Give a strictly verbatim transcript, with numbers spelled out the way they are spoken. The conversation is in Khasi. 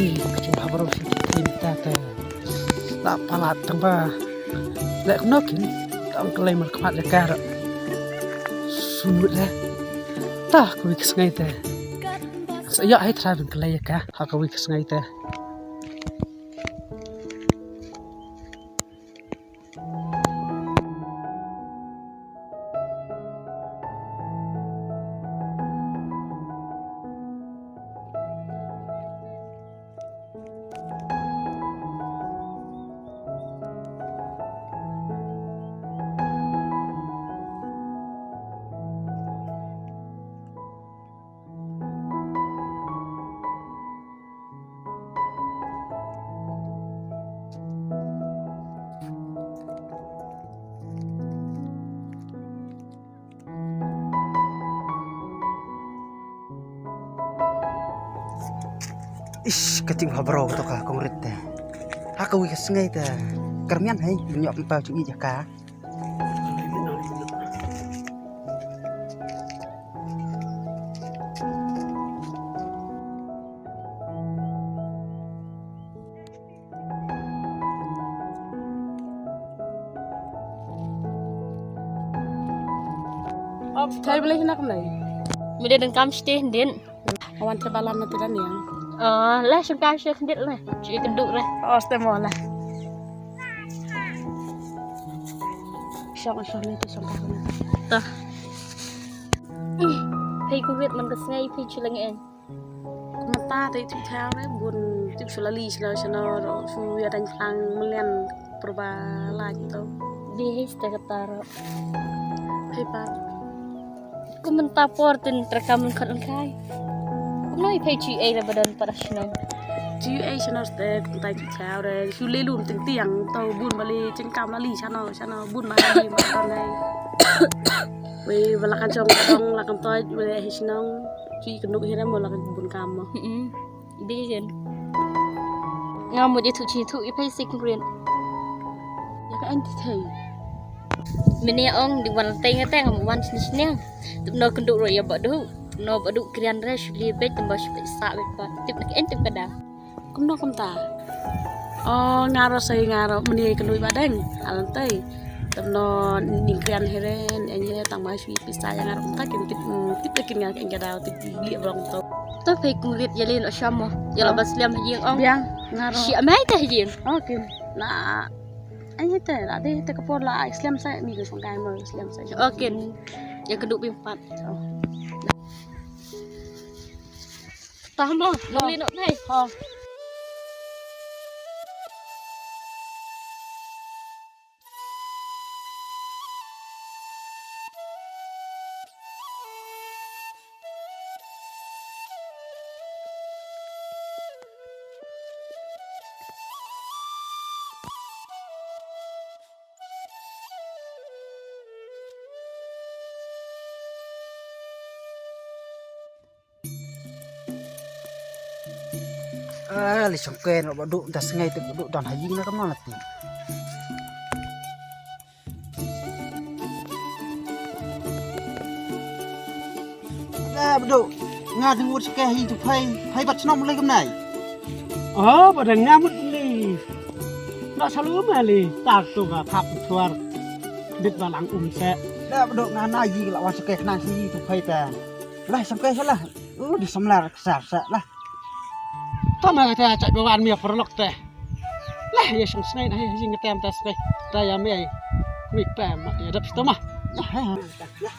Ka jingbha baroh shi ki tei mynta te. La palat tang ba. Leh kumno kin. Tang ka lei man khmat le kar. Sumut le. Ta ka wi ka sngai te. Sa ïa hai tra bin ka lei ka. Ha ka wi ka sngai te. Ish, ka jingbha baroh ka to ka kong rit te. Ha ka wi ka sngai te. Kyrmian hai, nyo pynpaw chu i jaka. Thai beli nak nai. Mide dengkam siteh din. Awan te balan na tiran yang. Oh, lah sengkam siteh din lah. Cik kenduk lah. Oh, stem lah. Song song ni tu song kau. Tuh. Ih, phai kuwit man ka sngai phai chu lang en. Mynta te tip thaw re bun tip shu la li shu la shu no ro shu ïa dang phlang melian pyrba la to. Di his te kata ro. Phai pa. Ku mynta por tin trakam mun khat un khai. Kumno i phai chu ei ra ba don para shnong. Chu ei shnong te mynta tip thaw re shu le lum ting tiang to bun ba li jingkam la li sha no sha no bun ba li ma don nei. Wei ba la kan jong ka dong la kan toi wei hi shnong. Ki kynduh hi re mo la kan bun kam mo. Mm. Di jen. Nga mo di thu chi thu i phai sik rin. Ya ka anti thei. Mini ong di wan teng teng mo wan sini sini. Tup no kynduh ro ya badu. Tup no badu krian re shu li bet tymba shu bet sa bet pa. Tip nak en tip kada. Kumno kumta. Oh, nga ro sei nga ro mini ka lui ba deng. Alan tei. Tam no ning krian heren en heren tang ma shui pisa yang nga ro kumta kin tip mm, tip lekin nga ken ka dau tip li rong to. To phai kung rit ya len o sham mo. Ya la Oh. Bas liam ha jing ong. Biang nga ro. Shi amai te ha jing. Oh, kin. Na. Ai te la de te ka por la ai sliam sa ni ka song kai mo sliam sa. Oh, kin. Ya ka du bim pat. Oh. Tah mo, nong li nok nai. Ha. Ah, li shong ken ba du da sngai te ba du don ha ïing na kam na ti. La ba du nga ding wut shong ken hi tu phai, phai bat snom le kam nai. Oh, ba da nga mut li. Na salu ma li tak tu ka khap chuar. Dit ba lang um se. La ba du nga na ïing la wan shong ken na hi tu phai ta. La shong ken la. U di samlar sar sa lah. Tama kata cak bawan mi paralok teh. Lah ya sung snai nah ya jing kata am tas teh. Taya mi ai. Kuik pa ma ya dap stoma. Lah.